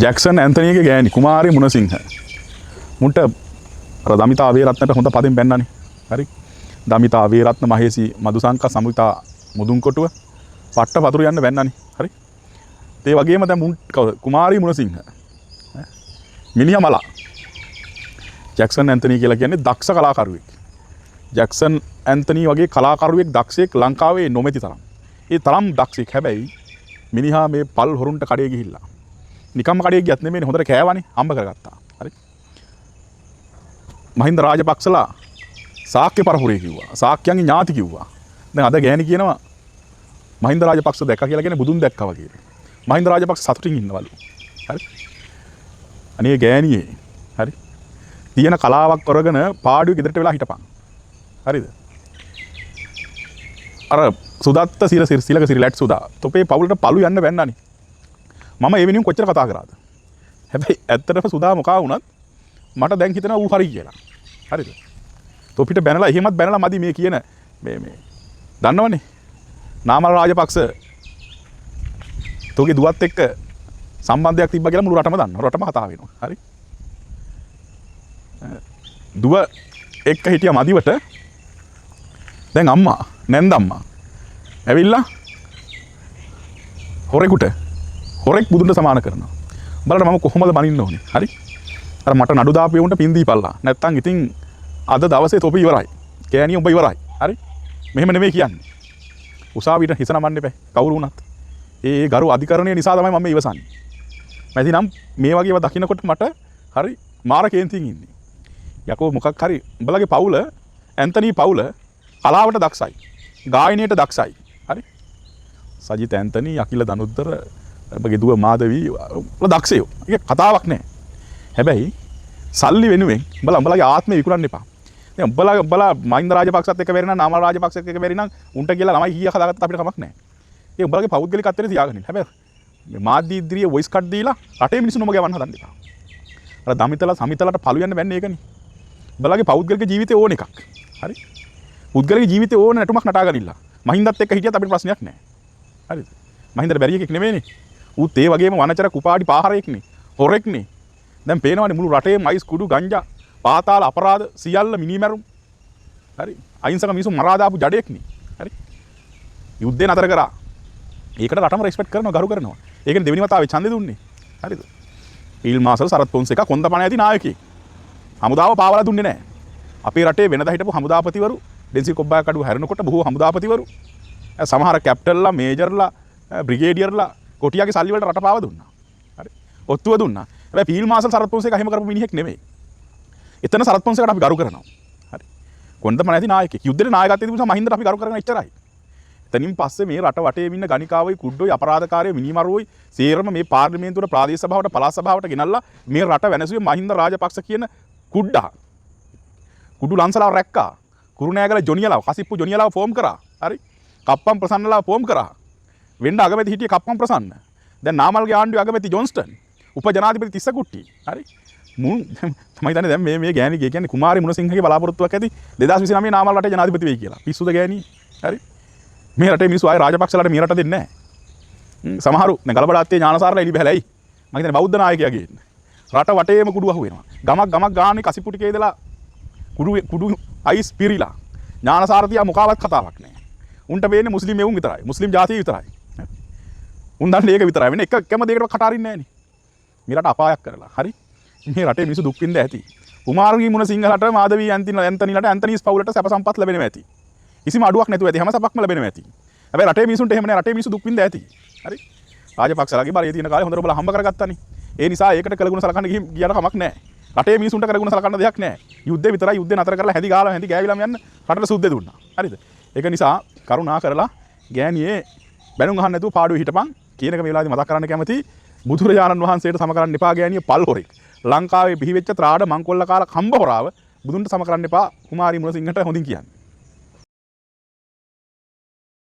Jackson ඇන්තනීගේ ගෑණි කුමාරි මුණසිංහ. මුන්ට අර දමිතා වීරත්නට හොඳ පදෙන් බැන්නනේ. හරි. දමිතා වීරත්න මහේසි මදුසංක සමුතා මුදුන්කොටුව පට්ට වතුර යන්න බැන්නනේ. හරි. ඒ වගේම දැන් මුන් කවුද? කුමාරි මුණසිංහ. මිනිහා මලා. ජැක්සන් ඇන්තනී කියලා කියන්නේ දක්ෂ කලාකරුවෙක්. ජැක්සන් ඇන්තනී වගේ කලාකරුවෙක් දක්ෂයෙක් ලංකාවේ නොමැති තරම්. ඒ තරම් දක්ෂයෙක්. හැබැයි මිනිහා මේ පල් හොරුන්ට කඩේ ගිහිල්ලා. නිකම්ම කඩේ ගියත් නෙමෙයිනේ, හොඳට කෑවනේ, හම්බ කරගත්තා. හරි. මහින්ද රාජපක්ෂලා සාක්‍ය පරපුරේ කිව්වා. සාක්‍යයන්ගේ ඥාති කිව්වා. දැන් අද ගෑණි කියනවා මහින්ද රාජපක්ෂ දැක්කා කියලා කියන්නේ බුදුන් දැක්කා වගේ. මහින්ද රාජපක්ෂ සතුටින් ඉන්නවලු. හරි. අනේ ගෑණියේ හරි. තියෙන කලාවක් කරගෙන පාඩුවේ ගෙදරට වෙලා හිටපන්. හරිද? අර සුදත්ත සිර සිර සිලක සිරිලැට් සුදා තොපේ පවුලට පළු යන්න බැන්නනේ. මම ඒ වෙනුවෙන් කොච්චර කතා කරාද? හැබැයි ඇත්තටම සුදා මොකා වුණත් මට දැන් හිතෙනවා ඌ හරි කියලා. හරිද? තොපිට බැනලා එහෙමත් බැනලා මදි මේ කියන මේ මේ දන්නවනේ. නාමල් රාජපක්ෂ තෝගේ දුවත් එක්ක සම්බන්ධයක් තිබ්බා කියලා මුළු රටම දන්නවා. රටම කතා වෙනවා. හරි? දුව එක්ක හිටිය මදිවට දැන් අම්මා නැන්දම්මා ඇවිල්ලා හොරෙකුට හොරෙක් බුදුන්ට සමාන කරනවා. බලන්න මම කොහොමද බනින්න ඕනේ. හරි? අර මට නඩු දාපු උන්ට පින් දීපල්ලා. නැත්තම් ඉතින් අද දවසේ තොපි ඉවරයි. කෑණිය උඹ ඉවරයි. හරි? මෙහෙම නෙමෙයි කියන්නේ. උසාවියට හිස නමන්න එපා. කවුරු වුණත්. ඒ ගරු අධිකරණය නිසා තමයි මම මේ ඉවසන්නේ. මම ඉතින් නම් මේ වගේ ඒවා දකින්නකොට මට හරි මාර කේන්තියෙන් ඉන්නේ. යකෝ මොකක් හරි උඹලගේ පවුල ඇන්තනී පවුල කලාවට දක්ෂයි. ගායනයට දක්ෂයි. හරි? සජිත් ඇන්තනී, අකිල දනුද්දර, උඹගේ දුව මාධවී උඹලා දක්ෂයෝ. ඒක කතාවක් නෑ. හැබැයි සල්ලි වෙනුවෙන් උඹලා උඹලගේ ආත්මය විකුණන්න එපා. දැන් උඹලා උඹලා මහින්ද රාජපක්ෂත් එක්ක බැරි නම් නාමල් රාජපක්ෂත් එක්ක බැරි නම් උන්ට කියලා ළමයි කීයක් හදාගත්තත් අපිට කමක් නෑ. ඒ උඹලගේ පෞද්ගලික අත්දැකීම් තියාගෙන ඉන්න. හැබැයි මේ මාධ්‍ය ඉදිරියේ වොයිස් කට් දීලා රටේ මිනිස්සු නොමග යවන්න හදන්න එපා. අර දමිතලා සමිතලාට පළු යන්න බැන්නේ ඒකනේ. උඹලගේ පෞද්ගලික ජීවිතේ ඕන එකක්. හරි? පුද්ගලික ජීවිතේ ඕන නැටුමක් නටාගනින්න. මහින්දත් එක්ක හිටියත් අපිට ප්‍රශ්නයක් නෑ. හරිද? මහින්දට බැරි එකෙක් නෙමෙයිනේ. ඌත් ඒ වගේම වනචර කුපාඩි පාහරයෙක්නේ. හොරෙක්නේ. දැන් පේනවනේ මුළු රටේම අයිස් කුඩු ගංජා පාතාල අපරාධ සියල්ල මිනිමැරුම්. හරි? අහිංසක මිනිස්සු මරා දාපු ජඩයෙක්නේ. හරි? යුද්ධේ නතර කරා. ඒකට රටම රෙස්පෙක්ට් කරනවා, ගරු කරනවා. ඒකනේ දෙවෙනි වතාවේ ඡන්දෙ දුන්නේ. හරිද? ෆීල්ඩ් මාර්ෂල් සරත් පොන්සේකා කොන්ද පණ ඇති නායකයෙක්. හමුදාව පාවලා දුන්නේ නැහැ. අපේ රටේ වෙනදා හිටපු හමුදාපතිවරු ඩෙන්සිල් කොබ්බාය කඩුව හැරෙනකොට බොහෝ හමුදාපතිවරු සමහර කැප්ටන්ලා, මේජර්ලා, බ්‍රිගේඩියර්ලා කොටියාගේ සල්ලි වලට රට පාව දුන්නා. හරි. ඔත්තුව දුන්නා. හැබැයි ෆීල්ඩ් මාර්ෂල් සරත් පොන්සේකා එහෙම කරපු මිනිහෙක් නෙමෙයි. එතන සරත් පොන්සේකාට අපි ගරු කරනවා. හරි. කොන්ද පණ ඇති නායකයෙක්. යුද්ධෙට නායකත්වය තිබුණා මහින්දට අපි ගරු කරගෙන එච්චරයි. එතනින් පස්සේ මේ රට වටේ ඉන්න ගණිකාවයි කුඩ්ඩොයි අපරාධකාරයෝ මිනිමරුවෝයි සේරම මේ පාර්ලිමේන්තුවට, ප්‍රාදේශ සභාවට, පළාත් සභාවට ගෙනල්ලා මේ රට වෙනසුවේ මහින්ද රාජපක්ෂ කියන කුඩ්ඩා. කුඩු ලංසලාව රැක්කා. කුරුණෑගල ජොනියලාව, කසිප්පු ජොනියලාව ෆෝම් කරා. හරි. කප්පම් ප්‍රසන්නලාව ෆෝම් කරා. වෙන්න අගමැති හිටියේ කප්පම් ප්‍රසන්න. දැන් නාමල්ගේ ආණ්ඩුවේ අගමැති ජොන්ස්ටන්. උප ජනාධිපති තිස්ස කුට්ටි. හරි. මුන් තමයි දන්නේ දැන් මේ මේ ගෑණිගේ කියන්නේ කුමාරි මුණසිංහගේ බලාපොරොත්තුවක් ඇති 2029 නාමල් රටේ ජනාධිපති වෙයි කියලා. පිස්සුද ගෑණි? හරි. මේ රටේ මිනිස්සු ආයේ රාජපක්ෂලාට මේ රට දෙන්නේ නැහැ. සමහරු දැන් ගලබඩ අත්තේ ඥානසාරලා එලි බහැලා ඇයි? මං හිතන්නේ බෞද්ධ නායකයා ගේන්න. රට වටේම කුඩු අහු වෙනවා. ගමක් ගමක් ගානේ කසිප්පු ටිකේ ඉඳලා කුඩු කුඩු අයිස් පිරීලා. ඥානසාර තියා මොකාවත් කතාවක් නැහැ. උන්ට පේන්නේ මුස්ලිම් එවුන් විතරයි. මුස්ලිම් ජාතිය විතරයි. උන් දන්නේ ඒක විතරයි. වෙන එක එකම දෙයකට කට අරින්නේ නැහනේ. මේ රට අපායක් කරලා. හරි? මේ රටේ මිනිස්සු දුක් විඳ ඇති. කුමාරගේ මුණ සිංහලට මාධවී ඇන්තනිලට ඇන්තනීස් පවුලට සැප සම්පත් ලැබෙනවා ඇති. කිසිම අඩුවක් නැතුව ඇති. හැම සැපක්ම ලැබෙනවා ඇති. හැබැයි රටේ මිනිසුන්ට එහෙම නෑ. රටේ මිනිස්සු දුක් විඳ ඇති. හරි? රාජපක්ෂලාගේ බලය තියෙන කාලේ හොඳට ඔබලා හම්බ කරගත්තානේ. ඒ නිසා ඒකට කළගුණ සලකන්න ගිහින් ගියට කමක් නෑ. රටේ මිනිසුන්ට කරගුණ සලකන්න දෙයක් නෑ. යුද්ධේ විතරයි යුද්ධේ නතර කරලා හැදි ගාලා හැදි ගෑවිලාම යන්න රටට සුද්ධ දුන්නා. හරිද? ඒක නිසා කරුණා කරලා ගෑණියේ බැනුම් අහන්න නැතුව පාඩුවේ හිටපන් කියන එක මේ වෙලාවේදී මතක් කරන්න කැමතියි. බුදුරජාණන් වහන්සේට සම කරන්න එපා ගෑණිය පල් හොරෙක්. ලංකාවේ බිහි වෙච්ච ත්‍රාඩ මංකොල්ල කාලා කම්බ හොරාව බුදුන්ට සම කරන්න එපා කුමාරි මුණසිංහට හොඳින් කියන්න.